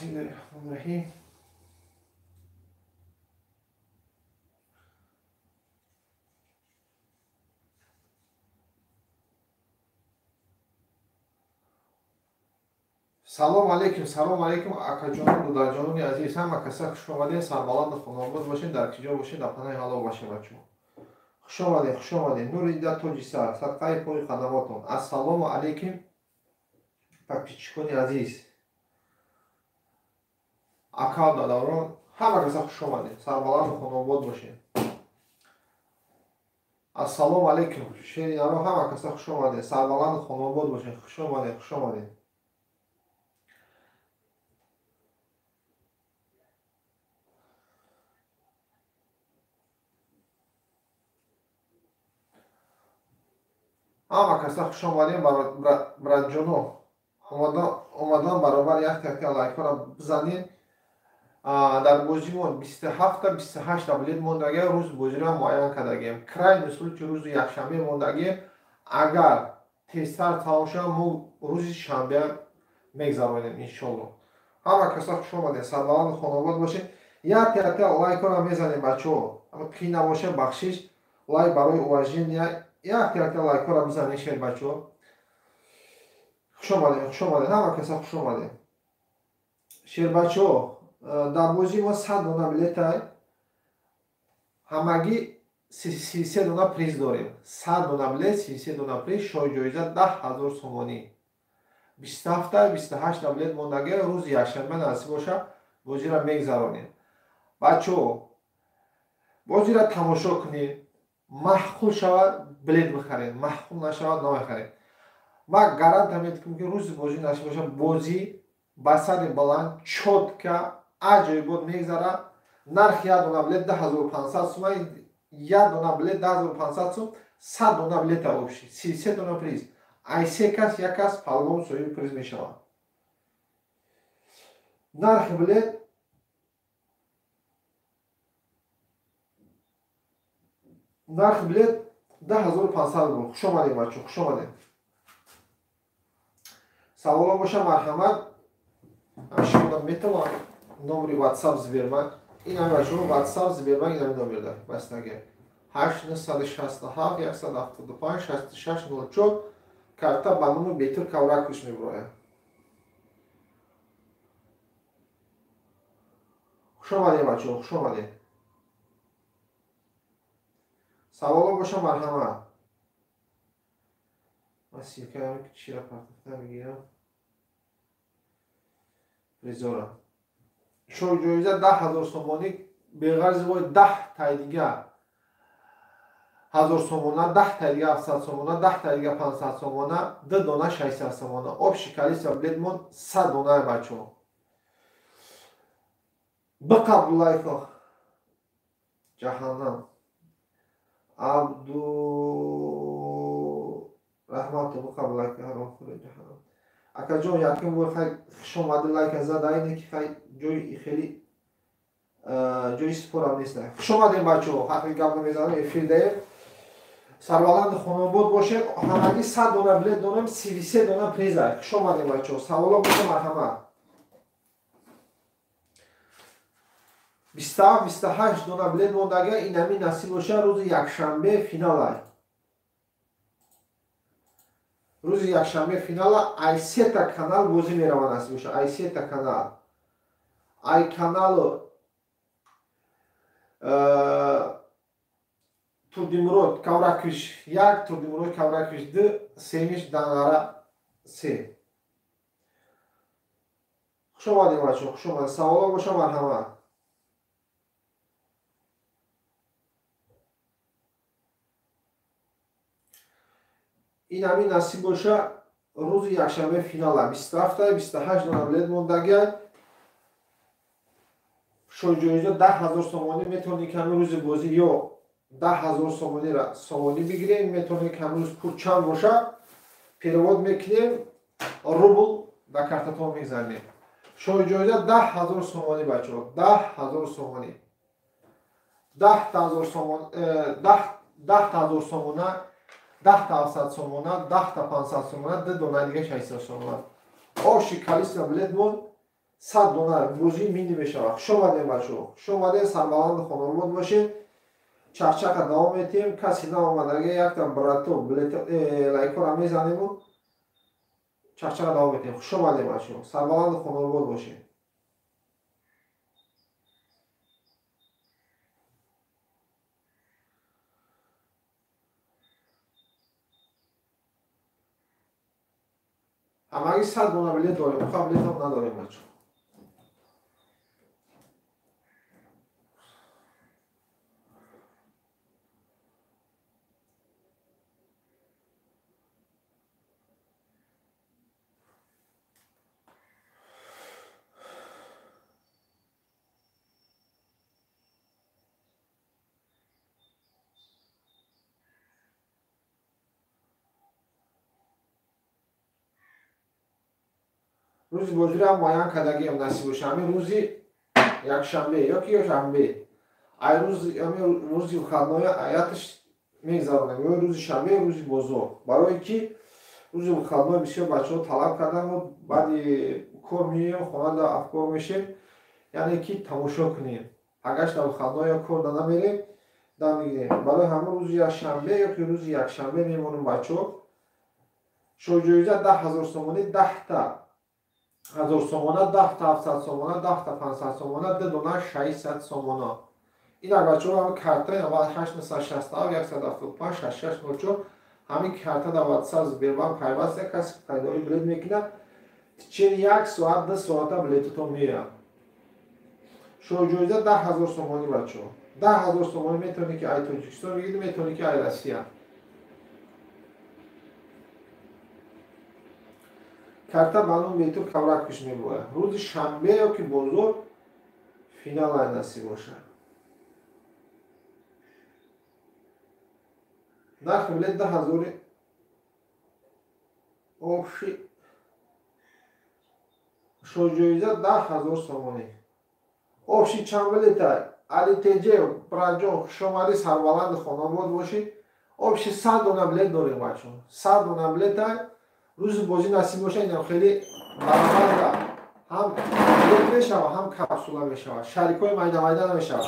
Бисмиллоҳир-раҳмонир-раҳим. Салом алейкум, салом алейкум, акаҷонон, дударҷонони азиз, ҳама каса хуш омадед, сарбаланду хонобод бошед, дар киҷо бошед, дар паноҳи Аллоҳ бошед, бачаҳо. Хуш омадед, хуш омадед. Нури дида тоҷи сар, садқаи пои қадамотон. Ассалому алейкум, подписчикони азиз, ака додарон, ҳама каса хуш омадед, сарбаланду хонобод бошед. Ассалому алейкум, шеринаро, ҳама каса хуш омадед, сарбаланду хонобод бошед, хуш омадед, хуш омадед. Ҳама каса хуш омадем, братҷоно. Омадан баробар як-якта лайкҳоро бизанед. Дар бозимон 27-та, 28-та билет мондагиам, рӯзи бозиро муайян кардагием. Крайний случай рӯзи якшанбе мондагием. Агар тезтар тамом шавад, мо рӯзи шанбе мегзаронем, иншоллоҳ. Ҳама каса хуш омадем, сарбаланду хонобод бошед. Як-якта лайкҳоро мезанем, бачаҳо. Қин набошад, бахшиш. Лайк барои уважения. Як-якта лайкҳоро бизанед, шер бачаҳо. Хуш омадем, хуш омадем, ҳама каса хуш омадем. Шербачаҳо, дар бозии мо 100 дона билетай, ҳамагӣ 33 дона приз дорем. 100 дона билет, 33 дона приз, шоҳ ҷоиза 10 000 сомонӣ. 27-та, 28-та билет мондагӣ, рӯзи якшанбе насиб бошад, бозиро мегзаронем. Бачаҳо, бозиро тамошо кунед, маъқул шавад билет бихаред, маъқул нашавад намехаред. Ман гарантия медиҳам, ки рӯзи бозӣ насиб бошад, бозӣ ба сари баланд, чётко, аҷоибот мегзарад. Нархи як дона билет 10 500 сум, як дона билет 10 500 сум, 100 дона билета общий, 33 дона приз. Ай се кас як кас по-любому соҳиби приз мешавад. Нархи билет 10 500 рубл. Хуш омадем, бачо, хуш омадем. Саволо боша, марҳамат. Шумо метавонад номери WhatsApp Сбербанк, ин ҳами бачаҳо, WhatsApp Сбербанк, ин ҳами номерда бастаги 8 967 175 66 04, карта ба номи Бетур Кавракуш мебирояд. Хуш омадем, бачаҳо, хуш омадем. Саволо боша, марҳамат. Ман ссылкаам чира партофта мегирам призора. Шоҳ ҷоиза 10 000 сомонӣ, беғарзи вой 10 таи дига 1000 сомона, 10 таи дига 700 сомона, 10 таи дига 500 сомона, ду дона 600 сомона. Общий количество билетмон 100 дона, бачаҳо. Биқабл лайко. Ҷаҳаннам. Абду раҳмату биқабл лайко, ҳаромхӯри ҷаҳаннам. Акаҷон, якум бор хай хуш омадӣ, лайка зада, ине ки хай ҷои хеле ҷои спорам нест. Хуш омадем, бачаҳо, ҳаққи гап намезанам, эфир даем. Сарбаланду хонобод бошед. Ҳамагӣ 100 дона билет дорем, 33 дона приза. Хуш омадем, бачаҳо. Саволо боша, марҳамат. 27, 28 дона билет мондага, инами насиб боша, рӯзи якшанбе финалай. Рӯзи якшанбе финала, ай сета канал бозӣ меравад, насиб боша, ай сета канал. Ай каналу Турдимурод Кавраквиш як, Турдимурод Кавраквиш ду, семиш Данғара се. Хуш омадем, бачаҳо, хуш омадем. Саволо боша, марҳамат. Ин ҳамин насиб боша, рӯзи якшанбе финала, 27-та, 28 дона билет мондагиа. Шоҳ ҷоиза 10 000 сомонӣ. Метавонед ки ҳамин рӯзи бозӣ ё 10 000 сомонӣ бигирем, метавонед ки ҳамин рӯз пул чанд боша, перевод мекунем, рубл дар картатон мегзанем. Шоҳ ҷоиза 10 000 сомонӣ, бачаҳо, 10 000 сомонӣ. 10 000 сомон, 10 000 сомона, 10-та 700 сомона, 10-та 500 сомона, ду дона дига 600 сомона. Общий количество билетмон 100 дона бозии мини мешавад. Хуш омадем бачаҳо, хуш омадем, сарбаланду хонобод бошед. Чақчақа давом метиҳем. Касе наомадаги якта брато лайкора мезанему чақчақа давом метиҳем. Хуш омадем бачаҳо, сарбаланду хонобод бошед. Ҳамагӣ 100 дона билет дорем, уха билетам надорем бачаҳо. Рӯзи бозиро ҳам муайян кардагиам насиб боша. Ҳамин рӯзи якшанбе ёки ё шанбе. Ай рӯзи рӯзи выходной аяташ мегзаронем. Ё рӯзи шанбе, ё рӯзи бозор. Барои ки рӯзи выходной бисёр бачаҳо талаб карданд, мо баъди кор меоем, хонада афкор мешем, яъне ки тамошо кунем. Агар дар выходной ё кор намерем, дам мегирем. Барои ҳамин рӯзи якшанбе ёки рӯзи якшанбе мемонем бачаҳо. Шоҳҷоиза 10 000 сомонӣ, 10 та 1000 сомона, 10 та 700 сомона, 10 та 500 сомона, 2 дона 600 сомона. Инак бачаҳо, ҳамин карта 98 967 175 66 04, ҳамин карта дар WhatsApp Сбербанк пайваст, касе харидорӣ билет мекунад, течени як соат, 2 соата билетатон меояд. Шоҳҷоиза 10 000 сомонӣ бачаҳо. 10 000 сомонӣ метавонӣ ки ай Тоҷикистон бигирӣ, метавонӣ ки ай Россия. Карта ба номи Бетур Кавракиш мебояд. Рӯзи шанбе ё ки бозор финалай насиб бошад. Нархи билет 10 000 общий шоҳҷоиза 10 000 сомонӣ. Общий чанд билетай? Али Теҷе, браҷон, хушомадӣ, сарбаланди хонобод бошӣ. Общий 100 дона билет дорем бачаҳо. 100 дона билетай. Рӯзи бозӣ насиб боша, инам хеле барабарда ҳам билет мешава, ҳам капсула мешава. Шарикҳои майда майда намешава.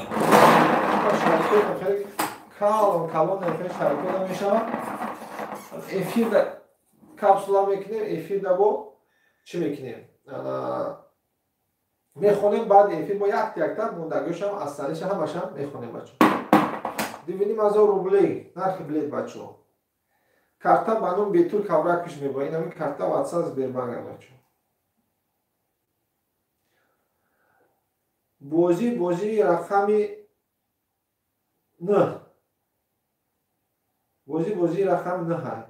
Шарикҳои хеле калон калон хеле шарикҳо намешава. Эфирда капсула мекунем, эфирда бо чӣ мекунем? Мехонем баъди эфир бо якта якта мондагиошам аз сариша ҳамашам мехонем бачаҳо. 2 500 рублей нархи билет бачаҳо. Карта ба номи Бетур Кавракиш мебояд. Ин ҳамин карта WhatsApp Сбербанк бачаҳо. Бозӣ бозии рақами 9. Бозӣ бозии рақами 9.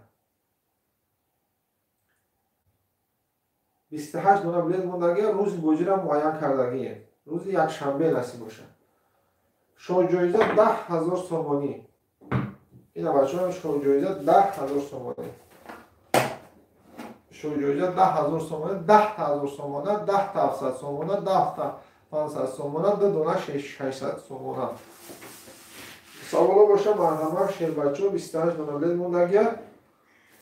28 дона билет мондагия, рӯзи бозиро муайян кардагием. Рӯзи якшанбе насиб бошад. Шоҳҷоиза 10 000 сомонӣ. Ина бачаҳо, шоҳҷоиза 10 000 сомонӣ. Шоҳҷоиза 10 000 сомонӣ, 10 та 1000 сомона, 10 та 700 сомона, 10 та 500 сомона, 2 дона 600 сомона. Саволо боша, марҳамат, шербачаҳо, 28 дона билет мондагия.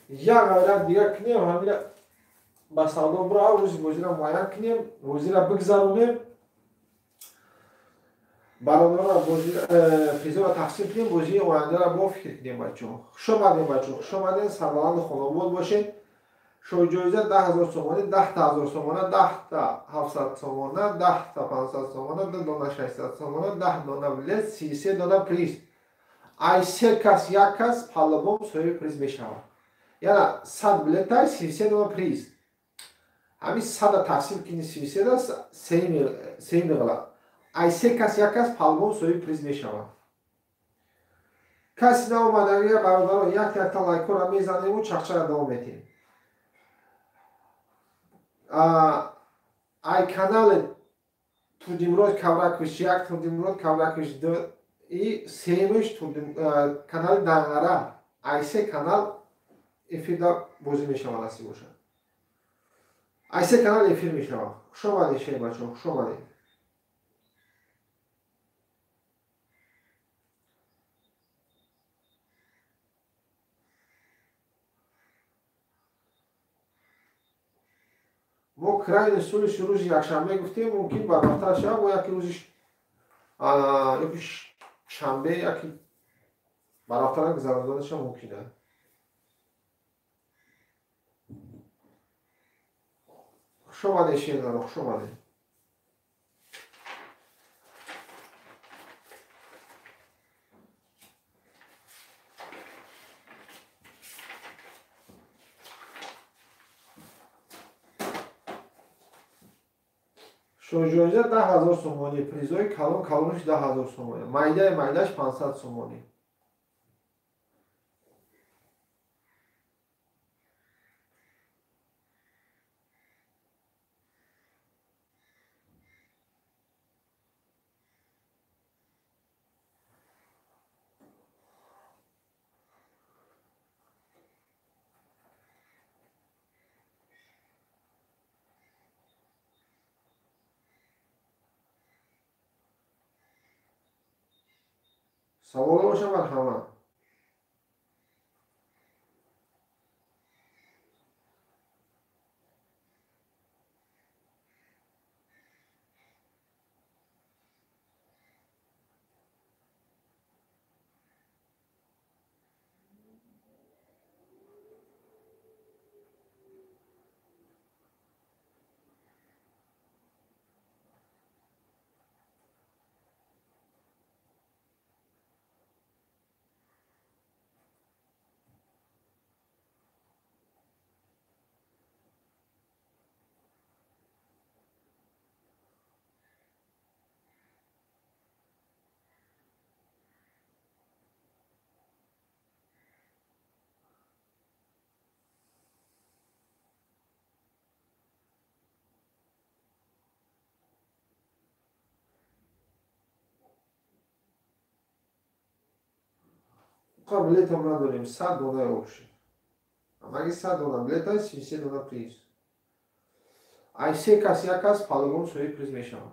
Як ғайрат дига кунем, ҳамина ба савдо бирав, рӯзи бозиро муайян кунем, бозиро бигзаронем. Бародарро призоро тақсим кунем, бозии ояндаро бо фикр кунем бачаҳо. Хуш омадем бачаҳо, хуш омадем, сарбаланду хонобод бошед. Шоҳҷоиза 10 000 сомонӣ, 10 та 1000 сомона, 10 та 700 сомона, 10 та 500 сомона, 2 дона 600 сомона, 10 дона билет, 33 дона приз. Ай се кас як кас по-любому соҳиби приз мешавад. Яъне 100 билетай, 33 дона приз. Ҳамин 100-а тақсим кунӣ 33-да, се меғлад. Ай се кас як кас по-любому соҳиби приз мешавад. Каси наомадагия бародарон, як якта лайкҳоро мезанему чақчаqa давом метиҳем. Ай канали Турдимурод Кавраквич як, Турдимурод Кавраквич ду и сеюмиш канали Данғара. Ай се канал эфирда бозӣ мешавад насиб бошад. Ай се канал эфир мешавад. Хуш омадед шербачаҳо, хуш омадед. Мо крайний случай рӯзи якшанбе гуфтем, мумкин барвақттар шавад, бо яки рӯзи ёки шанбе, яки барвақттар гузарониданаша мумкин аст. Хуш омадед, шеринаро, хуш омадед. Шоҳҷоиза 10 000 сомонӣ, призҳои калон калонаш 10 000 сомонӣ, майдаи майдааш 500 сомонӣ. Саволо боша, марҳамат. Билетам надорем, 100 дона общий. Амаги 100 дона билета, 33 дона приз. Ай се кас як кас палогон соҳиби приз мешавад.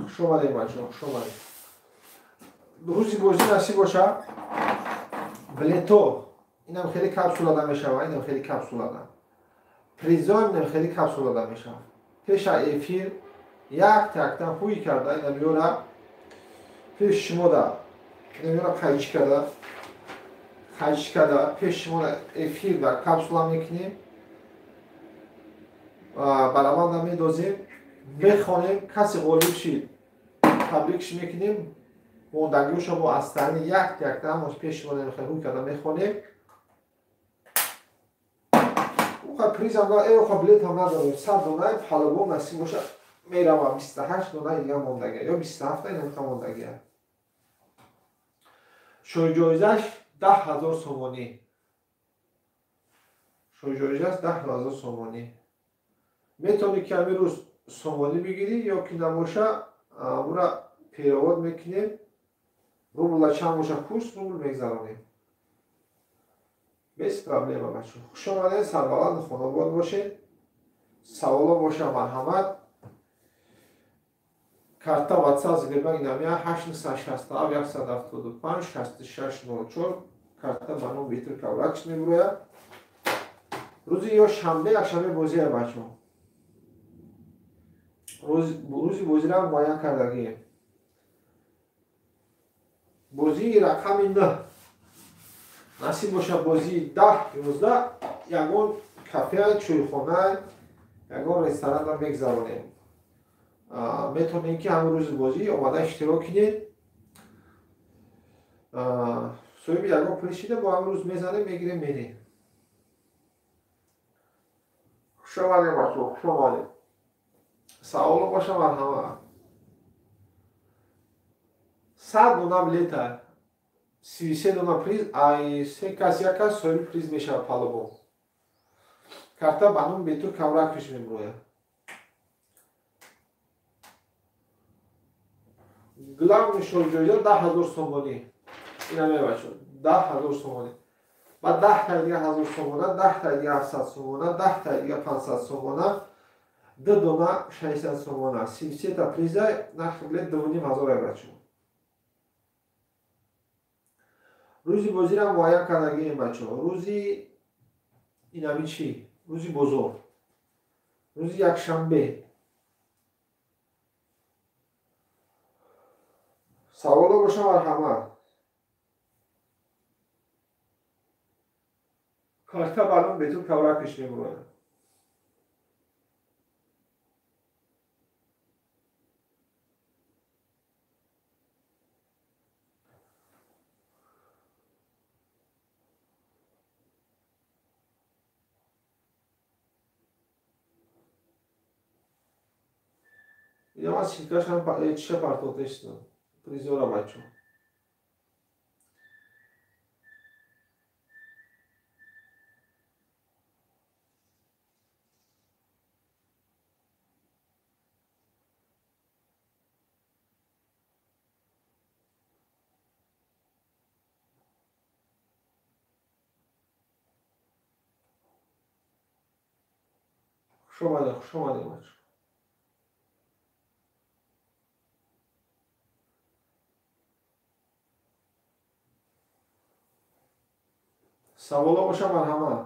Хуш омадед, бачаҳо, хуш омадед. Рӯзи бозӣ насиб боша, билето инам хеле капсулада мешава, инам хеле капсулада. Призо инам хеле капсулада мешава. Пеша эфир як такта ҳуй карда, инам ёра пеш шумода, инам ёра қайчи карда, қайчи карда, пеш шумода эфир дар капсула мекунем, бараванда медозем, мехонем, касе ғолиб шид, табрикш мекунем, мондагиҳоша мо аз таҳни як якта ҳамаш пеш шумо намехоҳем ҳуй карда мехонем. Уқа призам уқа билетам надорем, 100 дона палогон насиб боша мерава, 28 дона дига мондагия ё 27 инамиқа мондагия. Шоҳҷоизаш 10 000 сомонӣ. Шоҳҷоизаш 10 000 сомонӣ. Метавонӣ ки ҳамин рӯз сомонӣ бигирӣ ё ки набоша, ура перевод мекунем, рубла чанд боша курс, рубл мегзаронем. Без проблема, бачо. Хуш омадед, сарбаланд хонобод бошед. Саволо боша, марҳамат. Карта WhatsApp Сбербанк инамия 867 175 66 04, карта ба ном Виктор Кавракш мебурояд. Рӯзи ё шанбе, якшанбе бозия, бачо. Рӯзи бозиро муайян кардагием. Бозии рақами 9 насиб боша, бозии 10 11 ягон кафе, чойхона, ягон ресторанро мегзаронем. Метавонем ки ҳамин рӯзи бозӣ омада иштирок кунед. Соҳиби ягон пул шида бо ҳамин рӯз мезанем, мегирем, мерем. Хуш омадем, бачаҳо, хуш омадем. Саволо боша, марҳамат. 100 дона билета, 33 дона приз, ай се кас як кас соҳиби приз мешавад палубон. Карта ба номи Бетур Кавракиш мебурояд. Главный шоҳҷоиза 10 000 сомонӣ. Ина мебачо, 10 000 сомонӣ. Ба 10 таи дига 1000 сомона, 10 таи дига 700 сомона, 10 таи дига 500 сомона, ду дона 600 сомона. 33 та приза, нархи билет 2500 евро чо. Рӯзи бозиро муайян кардагием, бачаҳо. Рӯзи инами чӣ? Рӯзи бозор. Рӯзи якшанбе. Саволо боша, марҳамат. Карта ба номи Бетур Кавракиш мебурояд. Ина ман ссылкашам чиша партохтаистам. Призора, бачаҳо. Хуш омадед, хуш омадед, бачаҳо. Саволо боша, марҳамат.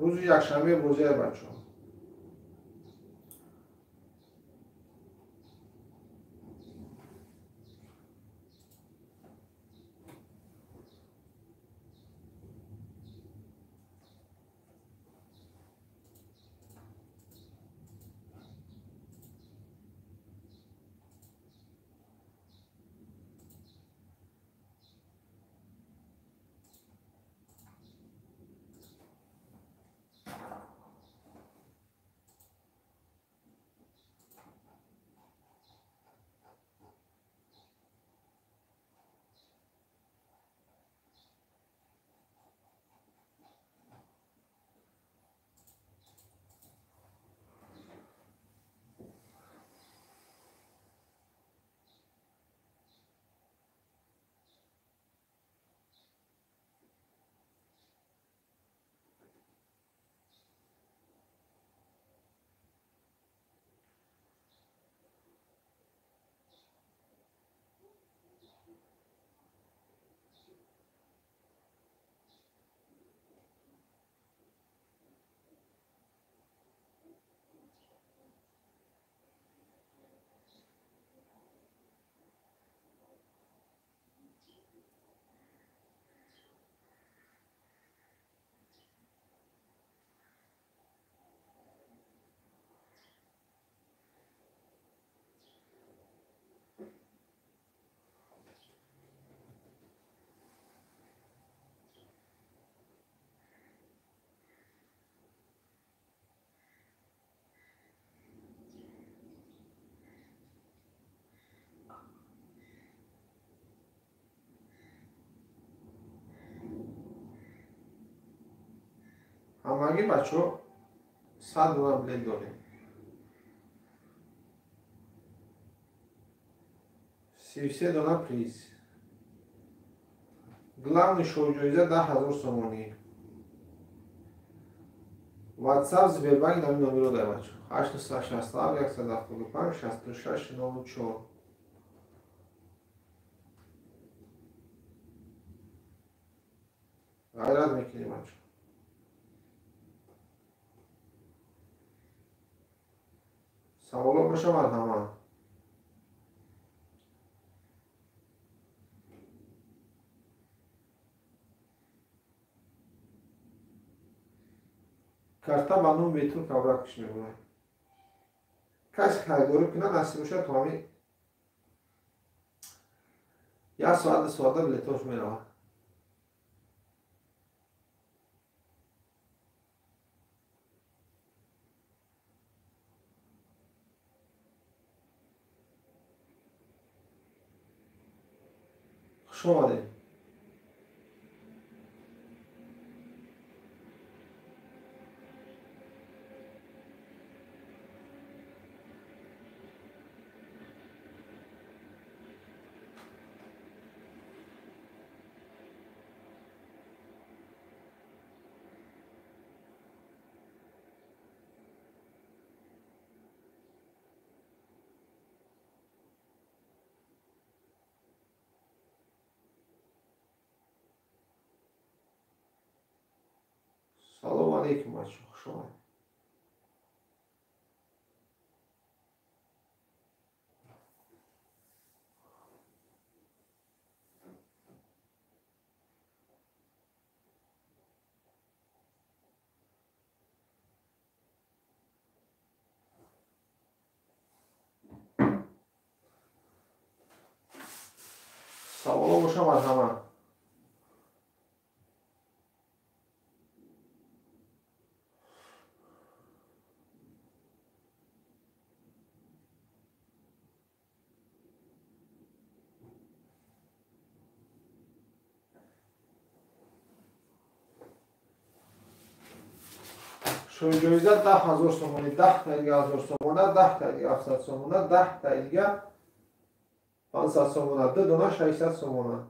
Рӯзи якшанбе бозия, бачаҳо. Ҳамагӣ, бачаҳо, 100 дона билет дорем. 33 дона приз. Главный шоҳҷоиза 10 000 сомонӣ. WhatsApp, Сбербанк нами номеро дар, бачаҳо: 867 175 66 04. Ғайрат мекунем, бачаҳо. Саволо боша, марҳамат. Карта ба ном Бетур кавракш мебурад. Касе харидорӣ кунад, насиб бошад, то ҳамин як соат, 2 соата билетош меравад. Хуш омадед. Салому алейкум, бачо, хуш омадед. Саволо боша, марҳамат. Шоҳҷоиза 10 000 сомонӣ, 10 та дига 1000 сомона, 10 та дига 700 сомона, 10 та дига 500 сомона, ду дона 600 сомона.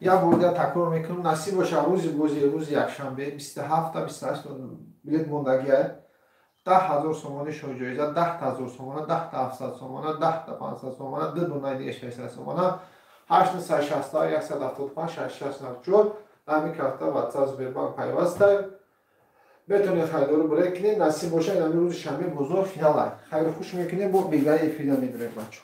Як бор дигар такрор мекунам: насиб боша, рӯзи бозӣ, рӯзи якшанбе, 27-та, 28 билет мондагиа. 10 000 сомони шоҳҷоиза, 10 000 сомона, 10 та 700 сомона, 10 та 500 сомона, ду донаи дига 600 сомона. 860 175 66 94 ҳамин карта WhatsApp, Сбербанк пайваста, метавонед харидорӣ буред кунед. Насиб боша, ин ҳамин рӯзи шанбе бозор финала. Хайру хуш мекунем, бо бегаи эфирда медорем, бачо.